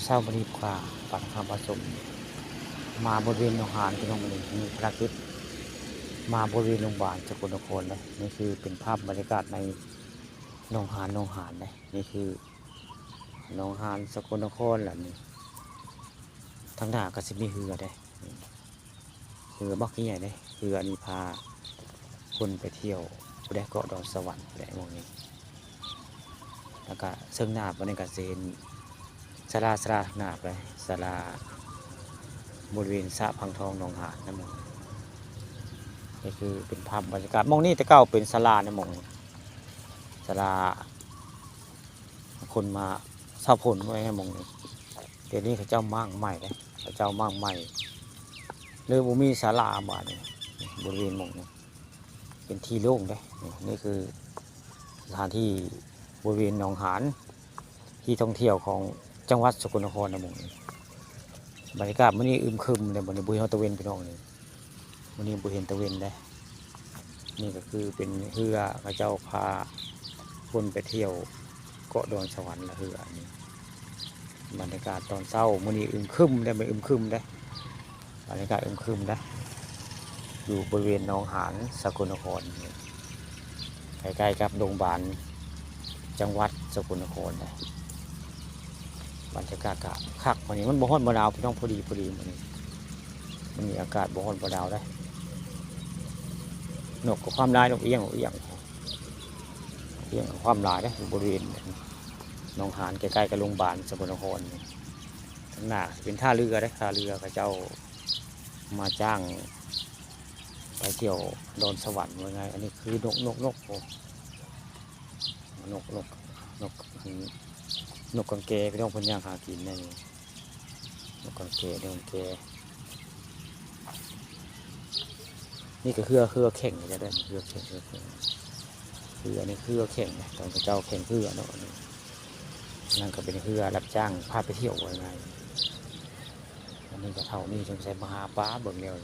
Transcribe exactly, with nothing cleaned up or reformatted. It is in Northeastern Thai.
เช้าวันนี้ข้าปันข้าพระสงฆ์มาบริเวณหนองหานพี่น้อง วันนี้มีภารกิจมาบริเวณโรงพยาบาลสกลนครเลย นี่คือเป็นภาพบรรยากาศในหนองหาน หนองหานเลย นี่คือหนองหานสกลนครแหละนี่ ทางหน้าก็สิมีเฮือเด้ เฮือบักใหญ่เด้ เฮืออันนี้พาคนไปเที่ยวผู้ใดเกาะดอนสวรรค์ผู้ใดหม่องนี้ แล้วก็เชิงหน้าไปนี่ก็สิเห็นศาลา ศาลาหน้าไป ศาลาบริเวณสระพังทองหนองหานนะหม่องนี้ นี่คือเป็นภาพบรรยากาศ หม่องนี้แต่เก่าเป็นศาลานะหม่องนี้ ศาลา คนมาเซาผลไว้ให้หม่องนี้ เดี๋ยวนี้เขาเจ้ามั่งใหม่เลย เขาเจ้ามั่งใหม่ เลยบ่มีศาลาบาดนี้ บริเวณหม่องนี้ เป็นที่โล่งเด้ นี่ นี่คือสถานที่บริเวณหนองหาน ที่ท่องเที่ยวของจังหวัดสกลนครนะหม่องนี้ บรรยากาศมื้อนี้อึมครึมเลย มื้อนี้บ่เห็นตะเว็นพี่น้องนี่ มื้อนี้บ่เห็นตะเว็นเด้ นี่ก็คือเป็นเฮือเขาเจ้าพาคนไปเที่ยวเกาะดอนสวรรค์ละเฮืออันนี้ บรรยากาศตอนเช้ามื้อนี้อึมครึมเด้ มันอึมครึมเด้ บรรยากาศอึมครึมเด้ อยู่บริเวณหนองหานสกลนคร ใกล้ๆกับโรงพยาบาลจังหวัดสกลนครนะ บรรยากาศก็คัก มื้อนี้มันบ่ร้อนบ่หนาวพี่น้อง พอดีพอดีมื้อนี้ มื้อนี้อากาศบ่ร้อนบ่หนาวเด้ นกก็ความหลาย นกเอี้ยง นกเอี้ยง นกเอี้ยงก็ความหลายเด้ อยู่บริเวณหนองหาน ใกล้ๆกับโรงพยาบาลสกลนครนี่ ทางหน้าเป็นท่าเรือเด้ ท่าเรือเขาเจ้ามาจ้างไปเที่ยวดอนสวรรค์ว่าไง อันนี้คือนก นก นก โอ้ นก นก นก นกกังแกพี่น้อง เพิ่นย่างหากินในนี่ นกกังแก นกกังแก นี่ก็เฮือ เฮือแข่งจะได้ เฮือแข่ง เฮือแข่ง เฮือนี่เฮือแข่งนะ ตอนเขาเจ้าแข่งเฮือเนาะ อันนี้ นั่นก็เป็นเฮือรับจ้างพาไปเที่ยวว่าไง อันนี้ก็เท่านี้ สงสัยมาหาปลาเบิ่งแล้ว